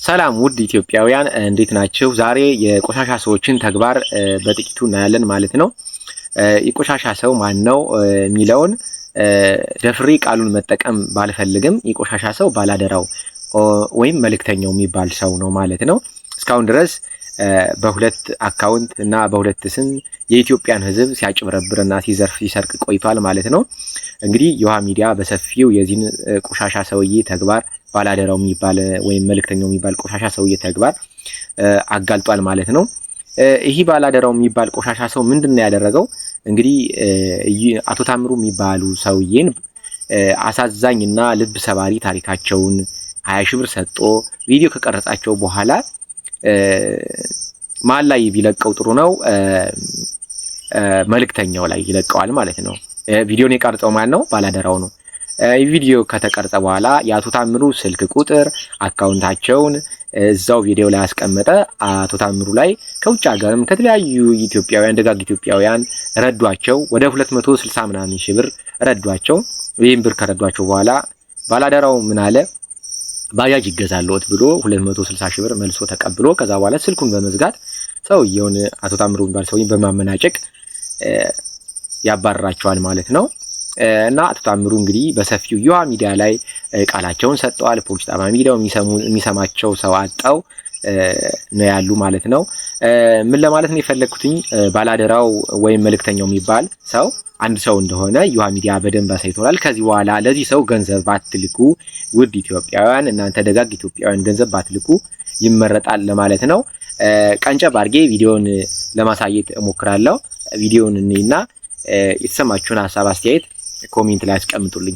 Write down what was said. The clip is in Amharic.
ሰላም ውድ ኢትዮጵያውያን እንዴት ናችሁ? ዛሬ የቆሻሻ ሰዎችን ተግባር በጥቂቱ እናያለን ማለት ነው። የቆሻሻ ሰው ማን ነው የሚለውን ደፍሬ ቃሉን መጠቀም ባልፈልግም የቆሻሻ ሰው ባላደራው ወይም መልእክተኛው የሚባል ሰው ነው ማለት ነው። እስካሁን ድረስ በሁለት account እና በሁለት ስም የኢትዮጵያን ሕዝብ ሲያጭበረብር እና ሲዘርፍ ሲሰርቅ ቆይቷል ማለት ነው። እንግዲህ የውሃ ሚዲያ በሰፊው የዚህን ቆሻሻ ሰውዬ ተግባር፣ ባላደራው የሚባል ወይም መልእክተኛው የሚባል ቆሻሻ ሰውዬ ተግባር አጋልጧል ማለት ነው። ይህ ባላደራው የሚባል ቆሻሻ ሰው ምንድን ነው ያደረገው? እንግዲህ አቶ ታምሩ የሚባሉ ሰውዬን አሳዛኝ እና ልብ ሰባሪ ታሪካቸውን 20 ሺህ ብር ሰጥቶ ቪዲዮ ከቀረጻቸው በኋላ ማን ላይ ቢለቀው ጥሩ ነው? መልእክተኛው ላይ ይለቀዋል ማለት ነው። ቪዲዮን የቀረጸው ማን ነው? ባላደራው ነው። ቪዲዮ ከተቀረጸ በኋላ የአቶ ታምሩ ስልክ ቁጥር፣ account ኣቸውን እዛው ቪዲዮ ላይ ያስቀመጠ። አቶ ታምሩ ላይ ከውጭ ሀገርም ከተለያዩ ኢትዮጵያውያን፣ ደጋግ ኢትዮጵያውያን ረዷቸው። ወደ 260 ምናምን ሺህ ብር ረዷቸው። ይህም ብር ከረዷቸው በኋላ ባላደራው ምን አለ? ባጃጅ ይገዛልዎት ብሎ 260 ሺህ ብር መልሶ ተቀብሎ ከዛ በኋላ ስልኩን በመዝጋት ሰውየውን፣ አቶ ታምሩ የሚባል ሰውዬን በማመናጨቅ ያባርራቸዋል ማለት ነው። እና አቶ ታምሩ እንግዲህ በሰፊው የውሃ ሚዲያ ላይ ቃላቸውን ሰጥተዋል። ፖሊስ ጣቢያ ሚዲያው የሚሰማቸው ሰው አጣው ነው ያሉ ማለት ነው። ምን ለማለት ነው የፈለግኩትኝ፣ ባላደራው ወይም መልእክተኛው የሚባል ሰው አንድ ሰው እንደሆነ የውሃ ሚዲያ በደንብ አሳይቶናል። ከዚህ በኋላ ለዚህ ሰው ገንዘብ ባትልኩ፣ ውድ ኢትዮጵያውያን፣ እናንተ ደጋግ ኢትዮጵያውያን ገንዘብ ባትልኩ ይመረጣል ለማለት ነው። ቀንጨብ አድርጌ ቪዲዮን ለማሳየት እሞክራለሁ። ቪዲዮን እንይና የተሰማችሁን ሀሳብ አስተያየት comment ላይ አስቀምጡልኝ።